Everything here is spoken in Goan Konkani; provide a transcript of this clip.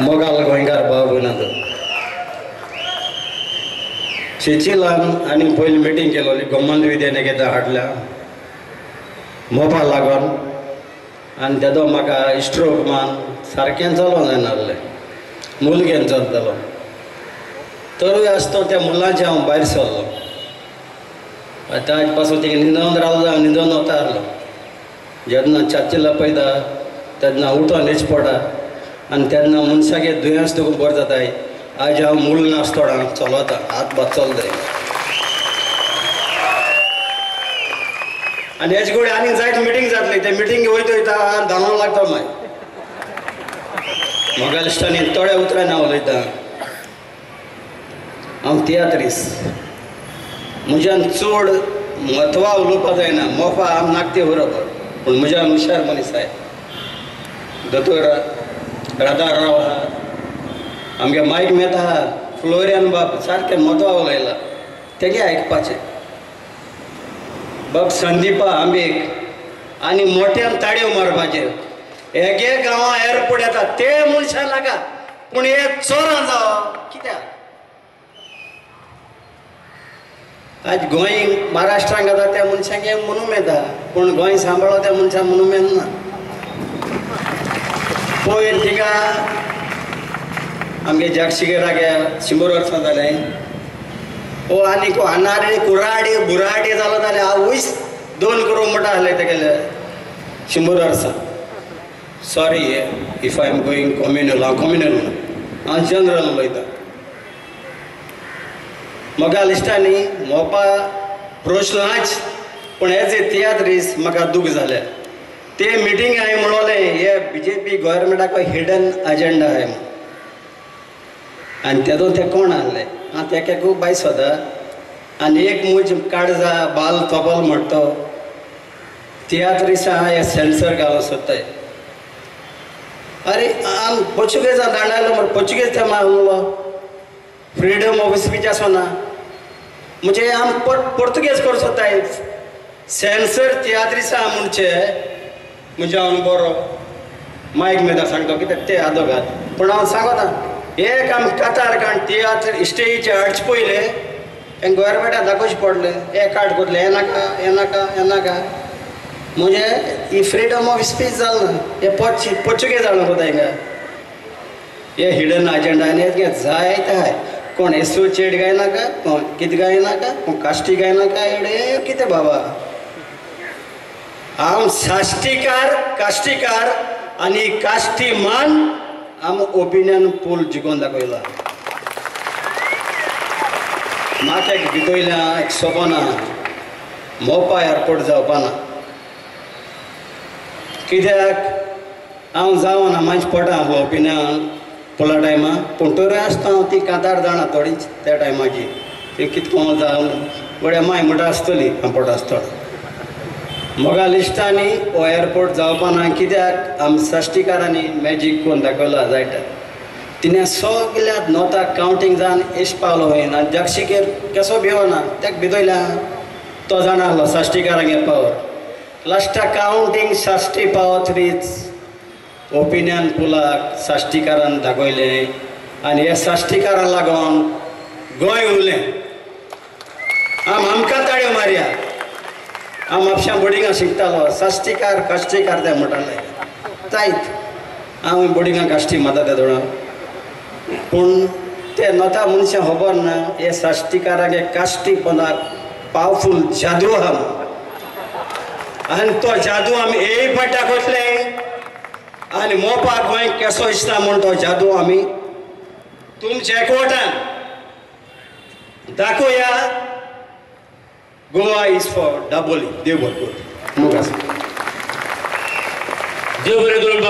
मोगाल गोंयकार भाव भयणांचो चिचिलान आनी पयली मिटींग केलोली गोमंत विद्यानिकेतन हाडल्या मोपा लागून आनी तेदो म्हाका स्ट्रोक मान सारकें चलोंक जायना आहलें मूल घेवन चलतालो तरूय आसतो त्या मुलांचे हांव भायर सरलो ताज पासून तिका न्हिदोन रावलो हांव न्हिदोन वता आहलो जेन्ना छाती लपयता तेन्ना उठोन न्हीच पडटा आनी तेन्ना मनशागे दुयेंस तुका बरें जाताय. आज हांव मूल नासतोडा चलता हात भात चलताय आनी हेच कडेन आनीक जायत मिटींग जातली ते मिटींग वयता वयता धांवंक लागता मागीर म्हाका इश्टांनी थोड्या उतरांनी हांव उलयता. हांव तियात्रीस म्हज्यान चड म्हत्वा उलोवपा जायना मोफा हांव नाकते बरोबर पूण म्हज्यान हुशार मनीस आहाय दोतोर राधा राव आहा आमगे मायक मेहता आहा फ्लोरियन बाब सारकें म्हत्वा उलयला तेगे आयकपाचें बाब संदीपा आंबेक आनी मोट्यान ताळयो मारपाचेर एके गांवां एअरपोर्ट येता ते मनशां नाका पूण हे चोरां जावं कित्याक आज गोंय महाराष्ट्रांक येता त्या मनशांक म्हणूंक येता पूण गोंय सांबाळो त्या मनशांक म्हणूंक येना. पयर थिंगा आमगे जागशिगेराक 100 वर्सां जालें ओ आनी अनारी कुराडी बुराडी जालो जाल्यार आवयस 2 करोड म्हणटा आहले तेगेले 100 वर्सां. Sorry if I am going communal हांव कम्युनल हांव जनरल उलयता. म्हाका इश्टांनी मोपा प्रश्न नाच पूण एज ए तियात्रीस म्हाका दूख जालें ते मिटींग हांवें म्हणलें हे बीजेपी गव्हर्मेंटाक हिडन एजेंडा आहाय म्हूण आनी तेदो ते कोण आहले हांव तेका खूब बायस सोदा आनी एक म्हज काळजा बाल तोबल म्हणटा तियात्रिसा हे सेन्सर घालूंक सोदताय. अरे आम पोर्चुगेजा दांडायलो मरे पोर्चुगेज ते मारलो फ्रीडम ऑफ स्पीच आसना म्हणजे आम पोर्तुगेज करूंक सोदताय सेन्सर तियात्रिसा म्हणचे म्हजे हांव बरो मायक मेहता सांगता कित्याक ते आदोगाद पूण हांव सांगता एक आमी कातार काण तियात्र स्टेजीचे हाडचे पयले हें गव्हर्मेंटाक दाखोवचें पडलें हे कार्ड करतलें हें नाका हें नाका हें नाका म्हणजे ही फ्रीडम ऑफ स्पीच जाल ना हे पोर्चुगेज हाडूंक वता हिंगा हे हिडन एजेंडा आनी हें जायते आहाय कोण एसोसिएट गायनाका कोण कितें गायनाका कोण काश्टी गायनाका एडे कितें बाबा आम साश्टीकार काश्टीकार आनी काश्टी मान आम ओपिनियन पोल जिखोवन दाखयला. म्हाका एक भितयल्या एक सोबना मोपा एअरपोर्ट जावपाना कित्याक हांव जावना मातशें पोटा ओपिनियन पोला टायमा पूण तरी आसता हांव ती कांतार जाणा थोडीच त्या टायमाची ती कितको जावन बड्या माय म्हणटा आसतली हांव पोटा आसतना मोगा लिस्टांनी हो एअरपोर्ट जावपाना कित्याक आम साश्टीकारांनी मॅजीक करून दाखयला जायते तिणें सगल्या नोता कावंटींग जावन एश पावलो वयना आनी जगशिकेर केसो भिवना तेका भितयल्या तो जाणा आहलो साश्टीकारांगे पावर लास्टाक कावंटींग साश्टी पावत रीच ओपिनियन पुलाक साश्टीकारान दाखयलें आनी ह्या साश्टीकारां लागून गोंय उरलें. आम आमकां ताळयो मारया हांव म्हापश्यां बोर्डिंगां शिकतालो साश्टीकार काश्टीकार ते म्हणटाले जायत हांव बोर्डिंगां काश्टी मारता ते थोडो पूण ते नोता मनशां खबर ना हे साश्टीकारांक काश्टी पोंदाक पावरफूल जादू आहा आनी तो जादू आमी एक फावट दाखयतले आनी मोपा गोंय केसो दिसता म्हूण तो जादू आमी तुमच्या एकवटान दाखोवया. Goa is for Dabolim. देव बरें करूं. देव बरें करूं.